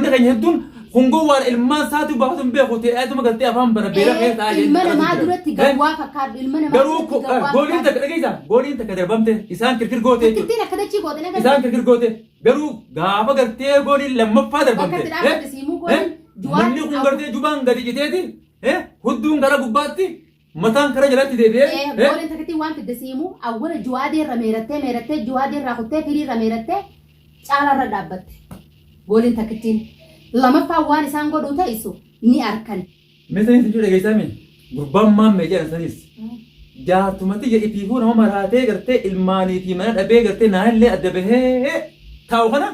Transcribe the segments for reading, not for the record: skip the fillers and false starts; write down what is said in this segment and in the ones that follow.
Uummanni keenya hedduun kun gowwaadha ilmaan isaatuu baafatu hin beeku ta'eetuma gartee afaan bana beela keessa taa'aa Ilma jedhanii namaa jiran. duratti gawwaa fakkaadhu. Ilma namaa Garuu duratti gawwaa gooliin fakkaadhu. takka dhageessaa gooliin takka darbamte isaan kirkir goote jechuudha. Takkittiin akka dachii goote na Isaan gargaara. kirkir goote garuu gaafa gartee gooliin lammaffaa darbamte. Bakka itti dhaabbate siimuu gooliin juwaan Manni kun gartee jubaan gadi citeeti hudduun gara gubbaatti mataan kara jalatti deebi'ee Gooliin takkittiin waan fidde siimuu awwala juwaadee irra meerattee meerattee juwaadee irraa kuttee firii irra meerattee caalaa irra dhaabbatte. Gooliin takkittiin lamaffaan waan isaan godhuu ta'isu ni arkan. Mee sanis hin dhageessaa mee gurbaan maammee jedhan sanis jaartuma tiyya ifiifuu nama maraatee gartee ilmaanii fi mana dhabee gartee naanillee adda bahee taa'u kana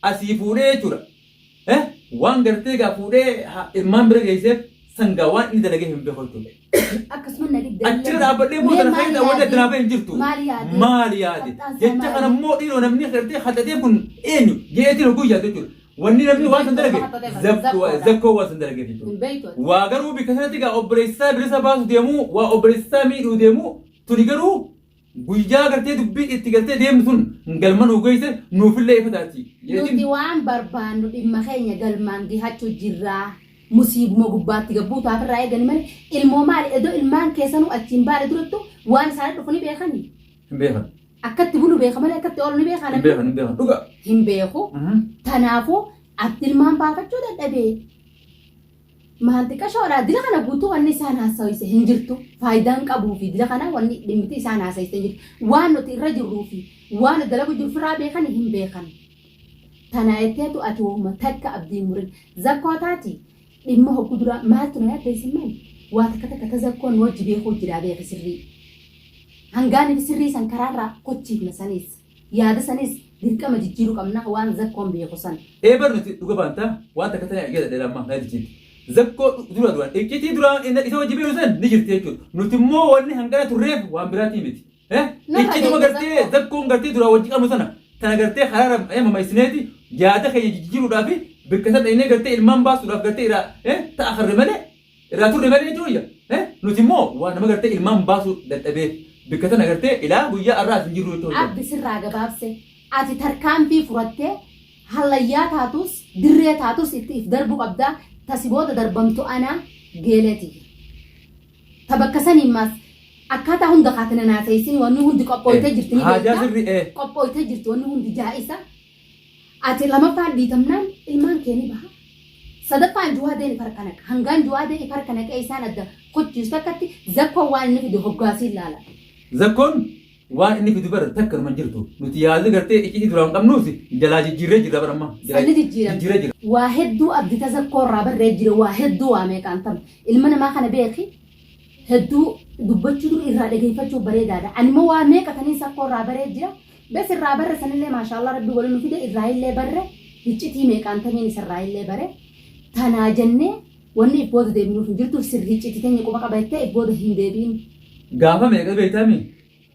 asii fuudhee jechuudha. Eh waan gartee gaa fuudhee ilmaan bira geesseef sangaa waan inni dalagee hin beeku jechuudha. Akkasuma na dhibde. Achirra dhaabbadhee immoo tana keessa wanti adda naa bahe hin jirtu. Maal yaade? Maal yaade? Qaxxaansaa Jecha maali? kana immoo dhiiroo namni gartee haxateen kun eenyu jeetiin hogguu yaadu jechuudha. Wanni namni waan san dalage Zakkoodha. zakkoo waan san dalage jechuudha. Hin beektu ati. Waa garuu bikka sanatti gaa obboleessaa bilisa baasu deemuu waa obboleessaa miidhuu deemuu tuni garuu guyyaa gartee dubbii itti gartee deemnu sun galma nuu geesse nuufillee ifa taati. Nuti waan barbaannu dhimma keenya galmaan gihachuu jirraa. Musiibuma gubbaatti gabbuu taafirraa eegani malee ilmoo maali edoo ilmaan keessanuu achiin baane durattu waan isaanii dhufu ni beekani. Hin beekan. Akkatti bulu beeka malee akkatti oolu ni beekaa Hin namni. beekan hin beekan dhuga. Hin beeku. Tanaafuu ati ilmaan baafachuu dadhabee. Maal xiqqashoodha dila kana guutuu wanni isaan haasawise hin jirtu. Faayidaan qabuu fi dila kana wanni dhimmiti isaan haasawise hin jirtu. Waan nuti irra jirruu fi waan nuti dalagu jirru firraa beekan hin beekan. Tana jetteetu ati wahuma takka abdii hin murin. Zakkoo taati dhimma hoggu duraa maaltu na yaadda isin maali? Waa takka takka ta zakkoon nu wajji beekuu jiraa beeki sirrii. Hangaaniif sirrii san karaarraa kochiifna saniis. Yaada sanis dirqama jijjiiruu qabna waan zakkoon beeku san. Ee bar nuti dhuga baanta waan takka tani argee dadheera amma na jijjiirti. Zakkoo dura duraan iccitii duraan inni isa wajji beeknu san ni jirti jechuudha. Nuti immoo wanni hangana turreef waan biraatii miti. Eh? Narra Iccituma deemte gartee zakkoo. zakkoon gartee duraan wajji qabnu sana tana gartee karaarra mamaysineeti yaada keenya jijjiiruudhaaf bikka san dhaynee gartee ilmaan baasuudhaaf gartee irraa ta'a karre malee Irraa turre malee jechuu wayya. Eh? Nuti immoo waan nama gartee ilmaan baasuu dadhabee bikka tana gartee ilaa guyyaa har'aa as hin jirru jechuu wayya. Abdi sirraa gabaabse ati tarkaanfii furattee hallayyaa taatus dirree taatus itti if darbuu qabda ta si booda darbamtu ana geelee tiyya. Ta bakka saniin maas akkaataa hunda kaate na naaseessin wanni hundi qophooytee jirti ni Haajaa beekta. sirrii eh. Qophooytee jirti wanni hundi jaa'isa. Ati lamaffaan dhiitamnaan ilmaan kee ni baha. Sadaffaan juwaadeen if harka naqa. Hangaan juwaadee if harka naqee isaan adda kochiisu takkatti zakkoon waan inni fidu hoggaasiin laala. Zakkoon waan inni fidu bar takka numa hin jirtu. Nuti yaadni gartee iccitii duraan qabnuus jalaa jijjiirree jirra bar amma. Jalaa Sanni jijjiiramte. jijjiirree jirra. Waa hedduu abdi ta zakkoo irraa barree jira waa hedduu waa meeqaan tam. Ilma namaa kana beeki hedduu dubbachuu dur irraa dhageeffachuu bareedaadha. Ani immoo waa meeqa taniin sakkoo irraa baree jira. Bes irraa barre sanillee maashaallah rabbi wali nu fide irraayillee barre hiccitii meeqaan tamiin isarraayillee bare tanaa jennee wanni if booda deebinuuf hin jirtu sirri hiccitii teenya quba qaba jettee if booda hin deebi'in. Gaafa meeqa beektaami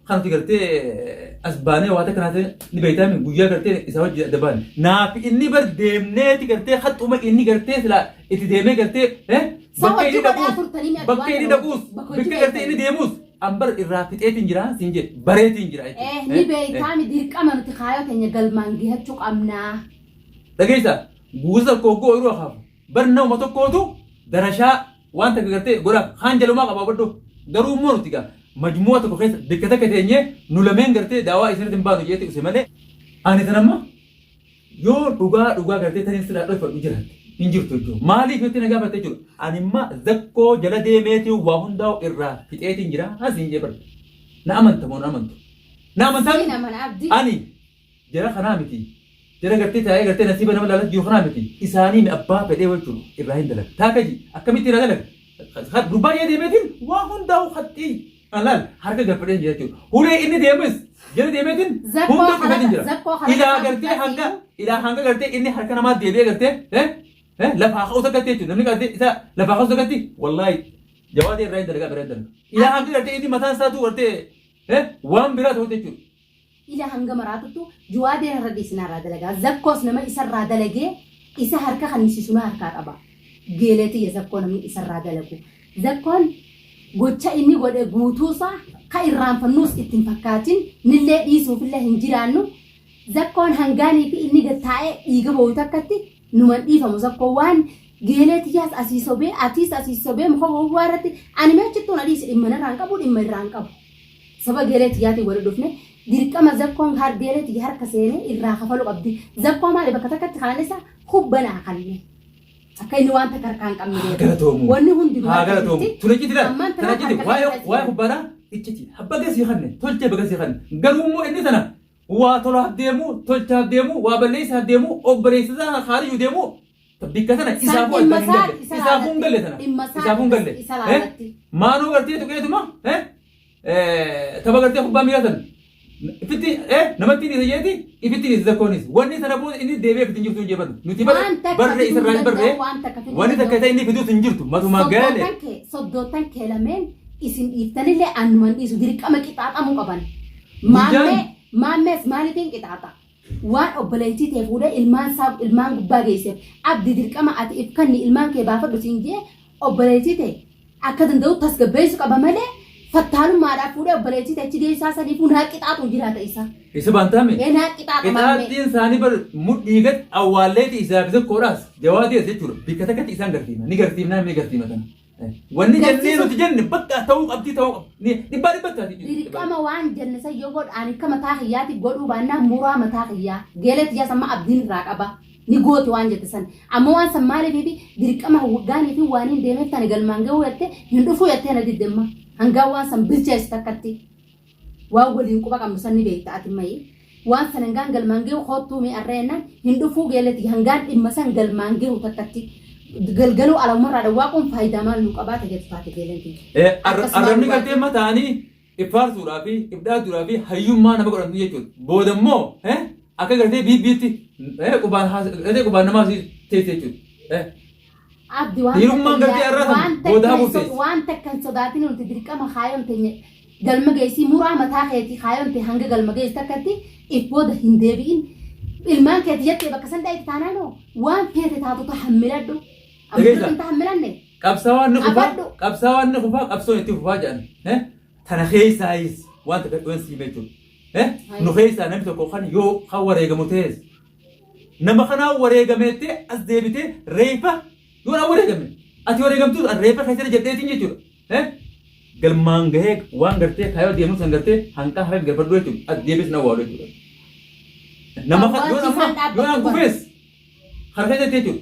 kan nuti gartee as baanee waa takka naaf ni beektaami guyyaa gartee isaa wajjin adda baane naaf inni bar deemneeti gartee haxxuma inni gartee silaa itti deemee gartee Saa bakka hojii inni godhaa dhaquus turtanii mi ati bakka waan inni kana dhaquus hojii bakka hojii bakka gartee inni beektanii. deemus an bar irraa fixeetiin jira siin jedhe bareetiin jira Eh, jechuudha. ni beektaami dirqama nuti kaayoo teenya galmaan gihachuu qabnaa. Dhageessa guutuu tokko hogguu ooyiruu akaafu bar nama tokkootu darashaa waan takka gartee godhaaf kaan jalumaa qaba hubadhu garuu immoo nuti gaa majmu'a tokko keessa bikka takka teenyee nu lameen gartee daawaa isinitti hin baanu jeetti use malee ani tan amma Yoo dhugaa dhugaa gartee taniin sirraa dhoyfadhu jiraatte hin jirtu jechuudha. Maaliif jettee na gaafatte jechuudha. Ani imma zakkoo jala deemeetiin waa hundaa'u irraa fixeetiin jira asiin jee bar. Na amanta moo na amantu? Na amantaa Siin miti? amana abdi. Ani jara kanaa miti. Jara gartee taa'ee gartee nasiiba nama laalatti jiru kanaa miti. Isaanii mi abbaa fedhee jechuudha irraa hin dalaga. Taakaji akkamitti irraa dalaga? Gurbaa jala deemeetiin waa hundaa'u haxxii. Laal harka galfadheen jira jechuudha. Hulee inni deemes jala deemeetiin Zakkoo hunda dhufeetiin jira. zakkoo halaqa Ilaa isaa gartee guddaa hanga siimu. ilaa hanga gartee inni harka namaa deebi'ee gartee eh eh lafaa ka'u takkatti jechuudha. Namni gartee isa lafaa ka'u takkatti wallaahi jawaadee irraa hin dalagaa biraa hin dalagaa. Ilaa hanga gartee inni mataan isaatuu gartee eh waan biraa ta'u jechuudha. Ila hanga maraatuttu juwaadeen har'a dhiisi narraa dalagaa. Zakkoos nama isarraa dalagee isa harka kannisiisu na harkaa qaba. Geelee tiyya zakkoo namni isarraa dalagu. Zakkoon gocha inni godhe guutuusaa ka irraanfannuus itti hin fakkaatin nillee dhiisuufillee hin jiraannu. Zakkoon hangaanii fi inni gad taa'ee dhiiga booyu takkatti Numan dhiifamu zakkoo waan geelee tiyyaas asii sobee atiis asii sobee muka gowwaa irratti ani mee achittuu na dhiisi dhimma narraa hin qabu dhimma irraa hin qabu. Saba geelee tiyyaatiin wali dhufne dirqama zakkoon har geelee tiyya harka seenee irraa kafalu qabdi. Zakkoo maali bakka takkatti kanan isa hubbanaa kanne. Akka inni waan takka harkaa hin qabne Haa beeka. galatoomu. Wanni hundi nu Haa harka galatoomu. jirti. Tun icciti laal. Ammaan Tana tana icciti harka waa'ee keessa waa'ee jiru. kubbaadhaa icciti. Habba gasii kanne tolchee bagasii kanne. Garuu immoo inni tana waa tolaaf deemu, tolchaaf deemu, waa balleessaaf deemu, obboleessa isaa kaariyyuu deemu bikka tana San isaafuu dhimma addaan hin isaa galle. isa Isaafuu hin laalatti. galle tana. Dhimma isaa Isaafuu hin galle. isa Eh? laalatti. Maanoo gartee tuqeetuma eh? Tapha gartee kubbaa miilaa tan ifitti namatti ni jeeti ifitti ni zakkoonis wanni sana booda inni deebi'ee ifitti hin jirtu hin jeefatu nuti bara Waan takka barree fiduu isarraa hin barree danda'u, waan takka fiduu wanni takka danda'u. isa inni fiduus hin jirtu matumaa gaale Soddoottan kee lameen isin dhiiftanillee annuman dhiisu dirqama qixaaxamuu qaban. Guyyaan- Maammee maammees maaliitiin qixaaxa? Waan obboleettii tee fuudhee ilmaan isaa ilmaan gubbaa geesseef abdi dirqama ati if kanni ilmaan kee baafadhu siin jee obboleettii tee akka danda'u tasgabbeessu qaba malee fattaalummaadhaaf fuudhee obboleettii tee achi geessaa saniifuu naa qixaaxuu jiraata isa. Isa baantaame Ee naa qixaaxa maammee. Qixaaxxiin isaanii bar mudhii gad awwaalleeti isaaf zokkoodhaas jawaadees jechuudha bikka takkatti isaan garsiifna ni garsiifnaa ni garsiifna tana. Wanni jennee Garsiisu- nuti jenne bakka ta'uu qabdi ta'uu qabdi dhibbaa dhibbatti taati jechuudha. Dirqama waan jenne san yoo godhu ani akka mataa kiyyaatti godhuu baannaan muraa mataa kiyyaa geelee tiyyaas amma abdiin irraa qaba ni gooti waan jette san amma waan san maaliif fi dirqama gaanii fi waan hin deemeef tani galmaan gahuu jette hin dhufuu jettee na diddemma hangaa waan san bilcheessu takkatti waan waliin quba qabnu san ni beekta ati mayi waan san hangaan galmaan gahu koottuu mee arra jennaan hin dhufuu geelee tiyya hangaan dhimma san galmaan gahu takkatti galgaluu alamumarraa dhawwaaquun faayidaa maal nuu qabaata jettu taate geeleen tiyya. Akkasumaan Arrabni dhugaatii. gartee mataanii iffaarsuudhaa fi ifdhaaduudhaa fi hayyummaa nama godhantu jechuudha. Booda immoo akka gartee biibbiitti qubaan gartee qubaan namaa teesse jechuudha. Abdi waan Dhiirummaan takka gartee arraa waan sana booda takka hin hafuuf teessi. waan takka hin sodaatin nuti dirqama kaayoon teenya galma geessii muraa mataa keetii kaayoon tee hanga galma geessi takkatti if booda hin deebi'in ilmaan keeti jettee bakka san dhayite taanaanoo waan feete taatu tahammiladhu. Amma Dhageessaa? hin tahammilanne. Qabsaawaan ni kufaa, Qabadhu. qabsaawaan ni kufaa, qabsoon itti fufaa jedhan. Tana keessaayis waan takka dhiyoon siime jechuudha. Nu keessaa namni tokko kan yoo kan wareegamu ta'es nama kanaa wareegameettee as deebitee reeffa yoo na wareegame ati wareegamtuus an reeffa keessatti jedheetiin jechuudha. Galmaan gahee waan gartee kaayoo deemuu san gartee hanqaa harka galfadhu jechuudha. As deebiis na awwaalu jechuudha. Nama kan yoo amma yoo an kufees harka keessatti jechuudha.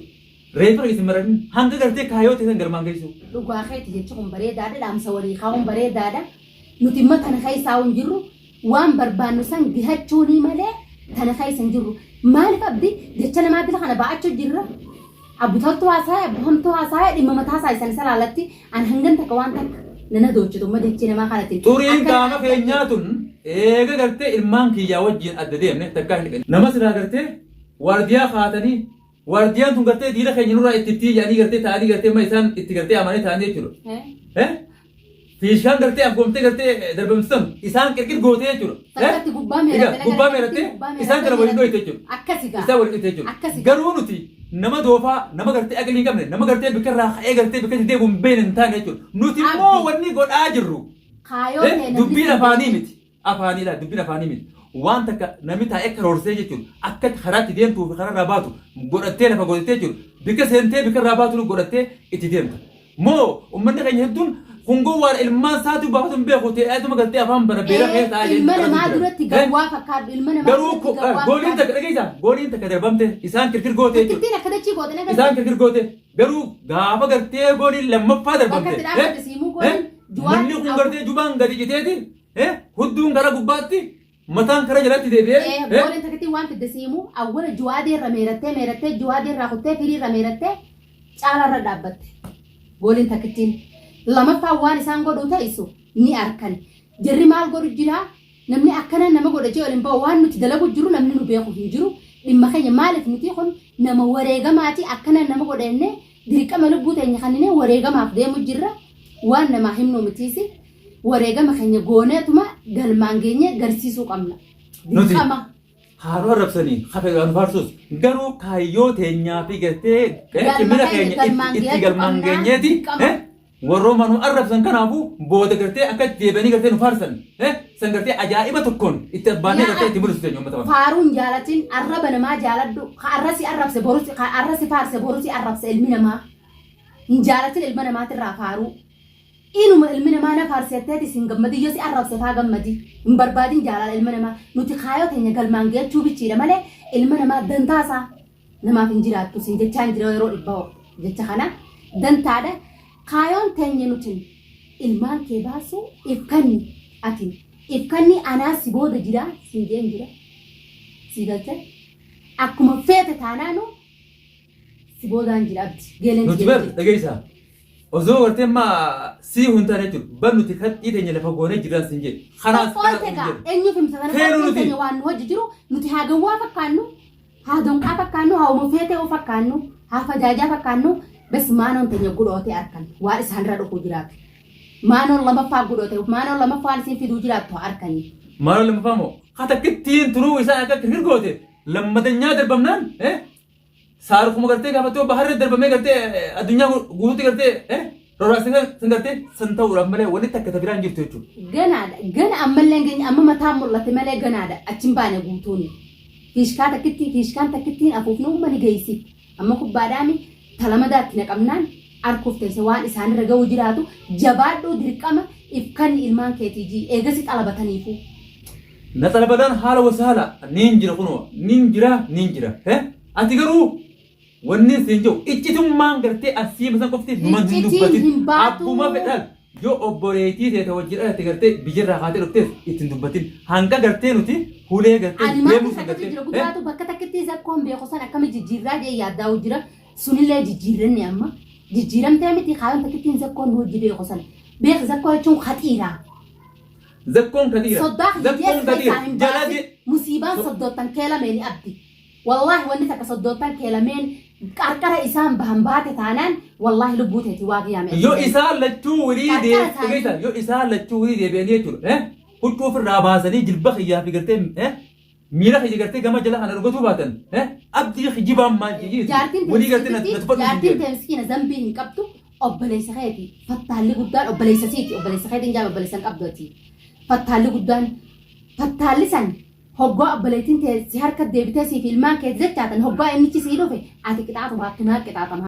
Reeffa keessa maratin hanga gartee kaayoo ta'e san galmaan geessu. Dhugaa keeti jechi kun bareedaadha dhaamsa walii kaa'uun bareedaadha. Nuti immoo tana keessaa hin jirru waan barbaannu san gihachuunii malee tana keessa hin jirru. Maaliif abdi jecha namaa dila kana ba'achuu jirra. Abbu toltuu haasa'e abbu hamtuu haasa'e dhimma mataa isaa isan isa laalatti an hangan takka waan takka nana doochitu amma jechii namaa kanatiin. Xuriin Akkana qaama keenyaa tun eega gartee ilmaan kiyyaa wajjin adda deemne takkaa hin dhiqanne. Nama silaa gartee waardiyaa kaatanii waardiyaan tun gartee diina keenya nurraa itti ittii jedhanii gartee ta'anii gartee ma isaan itti gartee amanee ta'anii jechuudha. Eh? Fiishaan gartee afgoomtee gartee darbamsisan isaan qirqir gootee jechuudha. Takkatti gubbaa Egaa meeratte gubbaa meeratte isaan kana waliin dhoyte jechuudha. Akkasi gaa. Isaan waliin dhoyte jechuudha. Akkasi gaa. Garuu nuti nama doofaa nama gartee aqlii hin qabne nama gartee bikka irraa ka'ee gartee bikka itti deebi'u hin beekne hin taane jechuudha. Nuti immoo Abdi. wanni godhaa jirru Kaayoo ta'e namni dubbiin sin afaanii beeku. miti. Afaaniidha dubbiin afaanii miti. Waan takka namni taa'ee karoorsee jechuudha. Akka karaa itti deemtuu fi karaa irraa baatu godhattee lafa godhattee jechuudha. Bikka seentee bikka irraa baatu godhattee itti deemta. Moo ummanni keenya hedduun kun gowwaadha ilmaan isaatu baafatu hin beeku ta'eetuma galtee afaan bana beela keessa taa'aa Ilma jedhanii namaa jiran. duratti gawwaa fakkaadhu ilma namaa Garuu duratti gawwaa gooliin takka fakkaadhu. dhageessaa gooliin takka darbamte isaan kirkir goote jechuudha. Takkittiin akka dachii goote na Isaan kirkir goote garuu gaafa gartee gooliin lammaffaa darbamte. Bakka itti dhaabbate siimuu gooliin juwaan Manni kun gartee jubaan gadi citeeti hudduun gara gubbaatti mataan kara jalatti deebi'ee Gooliin takkittiin waan fidde siimuu awwala juwaadee irra meerattee meerattee juwaadee irraa kuttee firii irra meerattee caalaa irra dhaabbatte. Gooliin takkittiin lamaffaan waan isaan godhuu ta'isu ni arkan. Jarri maal godhu jiraa? Namni akkana nama godha jee ol hin ba'u waan nuti dalagu jiru namni nu beeku hin jiru. Dhimma keenya maaliif nuti kun nama wareegamaati akkana nama godha jennee dirqama lubbuu teenya kanninee wareegamaaf deemu jirra. Waan namaa himnu mitiisi. Wareegama keenya gooneetuma galmaan geenye garsiisuu qabna. Nuti Dirqama. haaroo arrabsanii hafe nu faarsus garuu kaayyoo teenyaa fi gartee Galma cimina keenya keenya galmaan itti gahachuu galmaan qabna. geenyeeti Dirqama. warrooma nu arrabsan kanaafuu booda gartee akka deebi'anii gartee nu faarsan san gartee ajaa'iba tokkoon itti baanee Yaa gartee itti mul'isu teenya uummata kana. Faaruun jaalatin arraba namaa jaaladhu. Ka arra si arrabse boru si ka arra si faarse boru si arrabsa ilmi namaa. Hin jaalatin ilma namaatirraa faaruu. Inuma ilmi namaa na faarse jetteetis hin gammadin yoo si arrabse faa gammadi. Hin barbaadin jaalala ilma namaa. Nuti kaayoo teenya galmaan gayachuu bichiidha malee ilma namaa dantaa isaa namaaf hin jiraattu sin jechaan jira yeroo dhibba jecha kana dantaadha. Kaayoon teenya nutin ilmaan kee baasuu if kanni atin if kanni anaa si booda jira sin jeen jira. Sii galte akkuma feete taanaanu si boodaan jira abdi. Geeleen Nuti tiyya bar ni jirti. dhageessa. Osoo gartee amma sii hin taane jechuudha. Bar nuti kadhii teenya lafa goonee jirran sin jedhe. Kanaas Qophoolte kanaas hin gaa jedhe. eenyuuf himta sana Feeruu qophiin nuti. teenya waan nu hojii jiru nuti haa gawwaa fakkaannu haa donqaa fakkaannu haa uma feetee fakkaannu haa fajaajaa fakkaannu bas maanoon teenya gudhootee arkan waan isaanirra dhufuu jiraatu. Maanoon lamaffaa gudhoote maanoon lamaffaan isin fiduu jiraattu haa arkanii. Maaloo lammaffaa moo? Katakkittiin turuu isaa akka kirkir goote lammatanyaa darbamnaan eh? Saarukuma gartee gaafattee baharra darbamee gartee addunyaa guutuutti gartee roraasee san gartee san ta'uudhaaf malee wanni takka ta biraan hin jirtu jechuudha. Ganaadha. Gana ammallee hin geenye amma mataan mul'ate malee ganaadha. Achi hin baane guutuun. Fiishkaa takkitti fiishkaan takkittiin afuufni uumma ni geessi. Amma kubbaadhaami talamadaatti naqamnaan arkuuf teesse waan isaanirra ga'uu jiraatu jabaadhuu dirqama if kanni ilmaan keetii jii eegasi xalabataniifuu. Na xalabadaan haala wasahala niin jira kunoo nin jira nin jira ati garuu wannin siin jedhu iccitummaan gartee asii masan qofti numan hin Iccitiin dubbatin hin baatu. abbuma fedhan yoo obboleettii teete wajjin dhalatte gartee biyyarraa kaatee dhuftees itti hin dubbatin hanga gartee nuti hulee gartee Ani maaltu deemuu san sakkatu gartee jira guddaatu bakka takkitti zakkoon beeku san akkami jijjiirraa jee yaaddaa'u jira sunillee jijjiirranni amma jijjiiramtee miti kaayoon takkittiin zakkoon nu hojii beeku san beek zakkoo jechuun khaxiiraa Zakkoon kadiira. Soddaa kiyya Zakkoon jees keessaa kadiira. hin Jala baasin je. musiibaan soddoottan kee lameeni abdi. Wallaahi wanni takka soddoottan kee lameen qarqara isaan bahan baate taanaan wallaahi lubbuu teeti waaqi yaame Yoo isaan lachuu walii Qarqara deebi'anii isaanii. dhageessa yoo isaan lachuu walii deebi'anii jechuudha. Eh? Huccuu ofirraa baasanii jilba kiyyaa fi gartee eh? Miila kiyya gartee gama jala kana dhugatuu baatan eh? Abdii kijibaan maal jijjiirti? Jaartiin Walii gartee na tee tuffadhu hin jaartiin jedhu. tee miskiina zambii hin qabdu obboleessa keeti fattaalli guddaan obboleessa siiti obboleessa keetiin jaama obboleessa hin qabdu ati fattaalli guddaan fattaalli san hoggaa obboleettiin tee si harka deebitee siif ilmaan keeti jechaatan hoggaa innichi sii dhufe ati qixaaxu baattu naa qixaaxama.